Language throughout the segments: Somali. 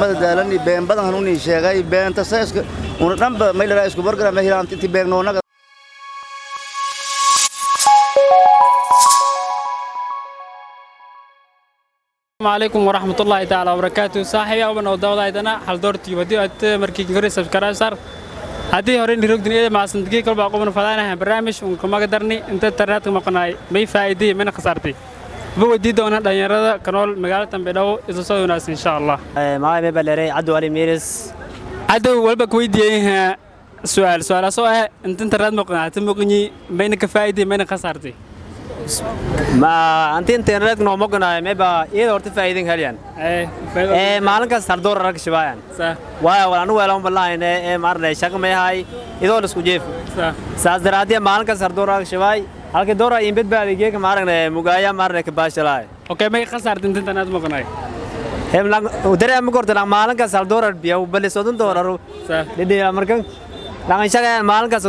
Mada daalani been badan hanuuni sheegay beenta sayska una dhanba maylaraa isku bargara ma hiraamti intii beegnoonaga. Alaykum waraxmatullaahi tacaala wabarakaatu. Saaxiib aban oo dawadaydana haldoortii haddii aad markii hore subscribe sar, haddii hore nirogdin eeda maasandkii kolba qobna fadaanaha barnaamij un kamaga darni inta internetka maqnaay may faa'iiday mana khasaartay ba weydii doona dhalinyarada kanool magaalada Tambedhawo. Isla soo wanaagsan insha Allah. Magacay may baleeray Cabdi Ali Miiris. Cadow walba ku weydiiyey su'aal, su'aalaasoo ah inta internet maqnaa hata maqnyi mayna ka faa'iiday mayna khasaartay? Ma anti internet noo maqnaay mayba iyada horta faa'iidin helyan ee maalin kasta hal doolar ka shibaayan waayo wal anu weelan balaayn ee maarnay shaqo may hay idoo la isku jeef saas daraadii maalin kasta hal doolar ka shibaay halkii doolar in badbaadi geeka maarnay mugaaya maarnay ka baashalaay. Okay, may khasaartay inta internet maqnaay? Hem lang dareema korta lang maalin kasta hal doolar biyo bali 30 doolar dhidhiya markan lang shaqo maalin kasta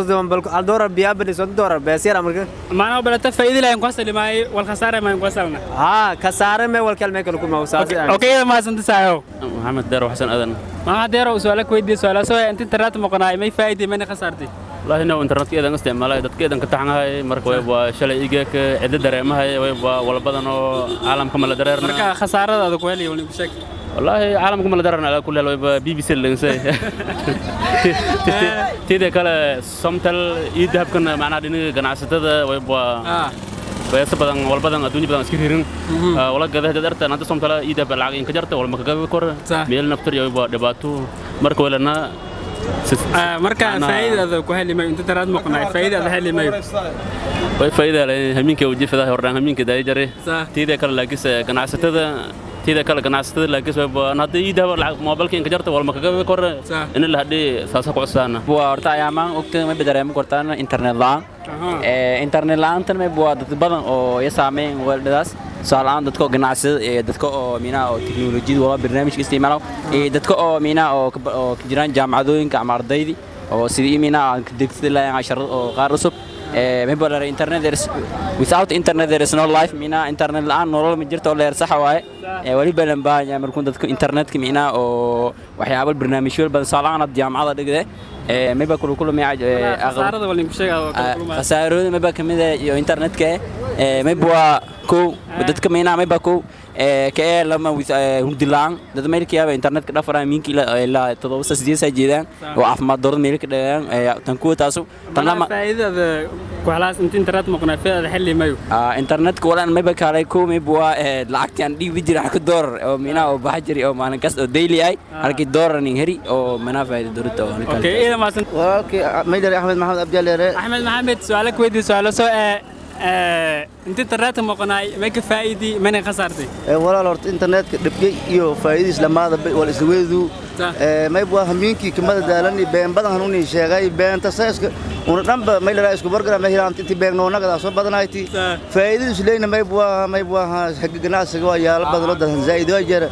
hal doolar biyo bali 30 doolar beesiyar markan. Maana balata faa'iido lahayn ku hasalimaay wal khasaare ma ku hasalna. Haa, khasaare me wal kalme kale kuma usaasi. Okay, ma hasanta saayo. Maxamed Deero Xasan Adan. Maxamed Deero, su'aal ku weydiiyay, su'aal soo inta internet maqnaay may faa'iido mana khasaartay? Wallahi inuu internetka eedan isticmaalay dadka eedan ka taxanahay marka way waa shalay igeek cidda dareemahay way waa wala badan oo caalamka ma la dareerna. Marka khasaarada aad ku helay wali ku sheeg. Wallahi caalamka ma la dareerna ala kulli way BBC langsay tida kale Somtel iyo dahabkan macnaha dhinaca ganacsatada way waa beesa badan wal badan adduunyo badan iska ririn wala gada dad arta nanta Somtel iyo dahab lacag in ka jarta wal ma ka gada kor meel naftar iyo waa dhibaato marka walana. Marka faa'iidada ku heli mayo inta taraad maqnaay faa'iidada heli mayo. Way faa'iido leh haminka u jifada horaan haminka day jare tida kale laakiin ganacsatada tida kale ganacsatada laakiin way hadda ii dahab lacag moobilka in ka jarta wal ma ka gada kor in la hadii saasa ku codsaana. Waa horta ayaamaan ogta ma dareemo kortaan internet la'aan ee internet la'aantan ma waa dad badan oo ya saameyn weeldadaas tusaale ahaan dadka oo ganacsada ee dadka oo miinaha oo tiknoolajiyada wala barnaamijka isticmaalo ee dadka oo miinaha oo ka jiraan jaamacadooyinka ama ardaydii oo sidii miinaha aan ka degsi lahayn casharada oo qaar cusub ee mayba la internet there is without internet there is no life. Miinaha internet la'aan nolol ma jirto oo leer sax waaye ee wali balan baahan yahay markuun dadka internetka miinaha oo waxyaabo barnaamijyo badan tusaale ahaan hadda jaamacada dhigde ee mayba kula kulmay. Khasaarada wali ku sheeg. Khasaarooyin mayba kamid ah iyo internetka ee mayba waa kow dadka miinaha mayba kow ee ka ee lama hurdi la'aan dad meelka yaaba internetka dhafaraan miinka ilaa 7 saa 8 saa jeedaan oo caafimaad darro meelka dhagaan tan kuwa taasu tan lama. Faa'iidada ku helaas inta internet maqnaa faa'iidada heli mayo. Internetka walaan mayba kaalay kow mayba waa lacagtii aan dhiibi jiray halka doolar oo miinaha oo baxa jiray oo maalin kasta oo daily ay halkii doolar nin heri oo manaa faa'iido darrota oo. Okay, ida maasan. Walaalkii maydare Axmed Maxamed Abdialeere. Axmed Maxamed, su'aal ku weydiiyay, su'aal soo ee inta internet maqnaay may ka faa'iidi mana khasaartay? Walaal, horta internetka dhibkay iyo faa'iidadiis lamaada wal isla weedu may waa hamiinkii kamada daalani been badan hanuuni sheegay beenta sayska una dhanba maylaraa isku bargara ma hiraamti intii beegnoonagada soo badanayti faa'iidadiis leeyna may waa xagga ganacsiga waa yaalo badan oo dadan zaa'id waa jira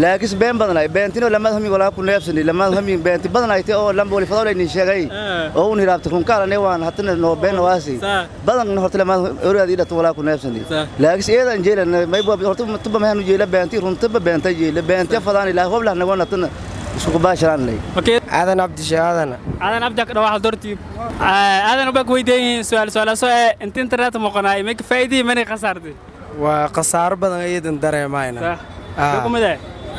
laakiin been badan ay beentino lamada hamiin walaa ku neefsani lamada hamiin beenti badan ay oo lamba wali fadol ay sheegay oo un hiraamti runkaala ne waan hatana noo been waasi badan horta lamada oraadi dhatu walaa ku neefsani laakiin eedan jeelan may waa horta tuba ma hanu jeela beenti runtaba beenta jeela beenti fadaan ilaa hoblah nagoon hatana isku baasharaan lay. Okay. Aadan Cabdishe Aadan. Aadan Cabdi ka dhawaaq doortii. Aadan baa ku weydiiyay su'aal, su'aal soo ee inta internet maqnaay may ka faa'iiday mana khasaartay? Waa khasaaro badan iyadan dareemayna. Kumida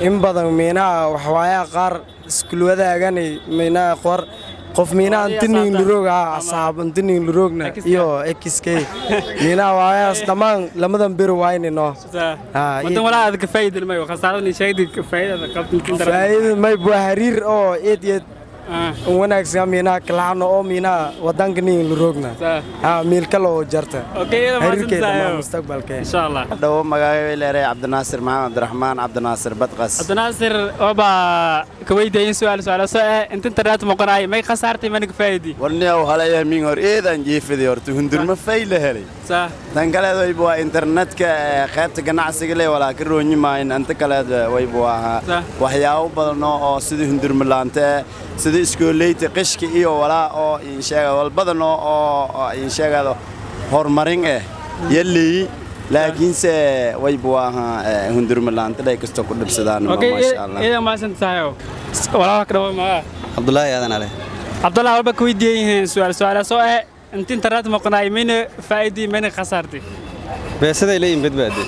in badan miinaha waxwaayaha qaar iskul wadaagani miinaha qor qof miinaha antiniin luroog ah asaab antiniin luroogna iyo xk miinaha waayahaas dhammaan lamadan beri waynino. Wadan walaa aad ka faa'iiday mayo khasaarada sheegay faa'iidada qabta internet. Faa'iida may waa xiriir oo eed eed wanaagsan miinaha kalacno oo miinaha wadanka niin luroogna miil kale oo jarta xiriirkeeda dhammaan mustaqbalka. Insha Allah. Dhawo magacay leeyahay Cabdinaasir Maxamed Cabdiraxmaan Cabdinaasir Badqas. Cabdinaasir oba ka weydiiyay su'aal, su'aal soo ee inta internet maqnaay may khasaartay mana ka faa'iiday? Warniyow halaya min hor eedan jiifaday horta hundurma fayla helay tan kaleed wayba waa internetka qaybta ganacsiga leh walaa ka roonyi maayin inta kaleed wayba waa waxyaabo badan oo sidii hundurma laanta sida iskooleyta qishka iyo walaa oo in sheega wal badan oo in sheegado horumarin yalii. Laakiinse wayba waaha hundurma la'aanta dhay kastoo ku dhibsadaan. Okay. Maasha Allah. Idan maasan tahay walaal ka dhawo maga. Cabdulaahi Aadan Ale. Cabdullah, walba ku weydiiyeen yihiin su'aal, su'aala soo inta internet maqnaay mayna faa'iidi mayna khasaartay? Beesaday leeyihin badbaade.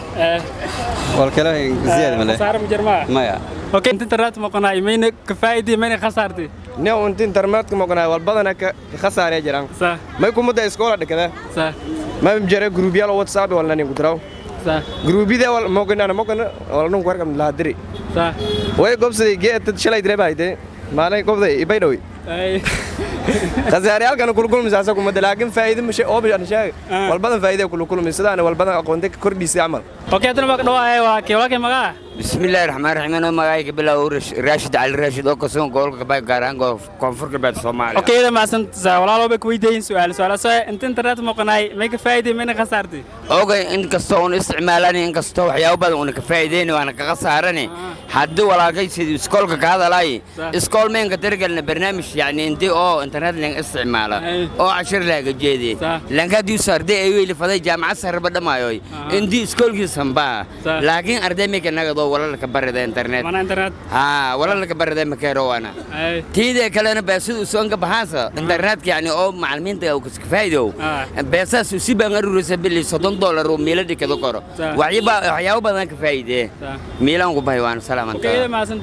Wal kale ziyaad male. Khasaaro ma jirmaa? Maya. Okay, inta internet maqnaay mayna ka faa'iidi mayna khasaartay? Ne unti internetka maqnaay wal badana ka khasaaraya jiraan. May kumada iskoola dhakada. Ma jira gruubyal WhatsApp wal nanin ku diraw. Gruubyada wal moqnana moqna wal nun warkam la diri. Way gobsaday geed shalay diray maalin gobday ibay dhawi. Khasaaryaalkan kula kulmaysa kumada, laakiin faa'iido ma oo bishan sheeg wal badan faa'iido kula kulmay sidaan wal badan aqoonta ka kordhisay camal. Okay, haddana waa ka dhawaaya waa kee, waa kee magaa? Bismillaahi raxmaan raxiim. Anoo magacayga bilow Raashid Cali Raashid oo kasugan gobolka Bay, gaar ahaan Koonfur Galbeed Soomaaliya. Okay, idan maasan walaalo bay ku weydiiyeen su'aal, su'aala soo inta internet maqnaay may ka faa'iidi mayna khasaartay? Okay, inkastoo uun isticmaalani, inkastoo waxyaabo badan uuna ka faa'iideyni waana ka khasaarani, haddii walaalkay sidii iskoolka ka hadalay, iskool meenka dargelna barnaamij yacni intii oo internet lang isticmaala oo cashir laaga jeedi lanka haddii usa arday ay weyli faday jaamacad sarba dhamaayoy intii iskoolkiisanbaa, laakiin arday mayka nagadoo walalka barida internet. Mana internet. Haa, walalka barida makeerowana tiidee kalena beesida usoonka baxaansa internetka yani oo macalimiinta uu kaska faa'iidow beesaas usi baan aruraysa bili $30 oo miila dhikado koro waxyaabo badan ka faa'iidee miilaan ku bahay waana salaamanta. Okay, idan maasan.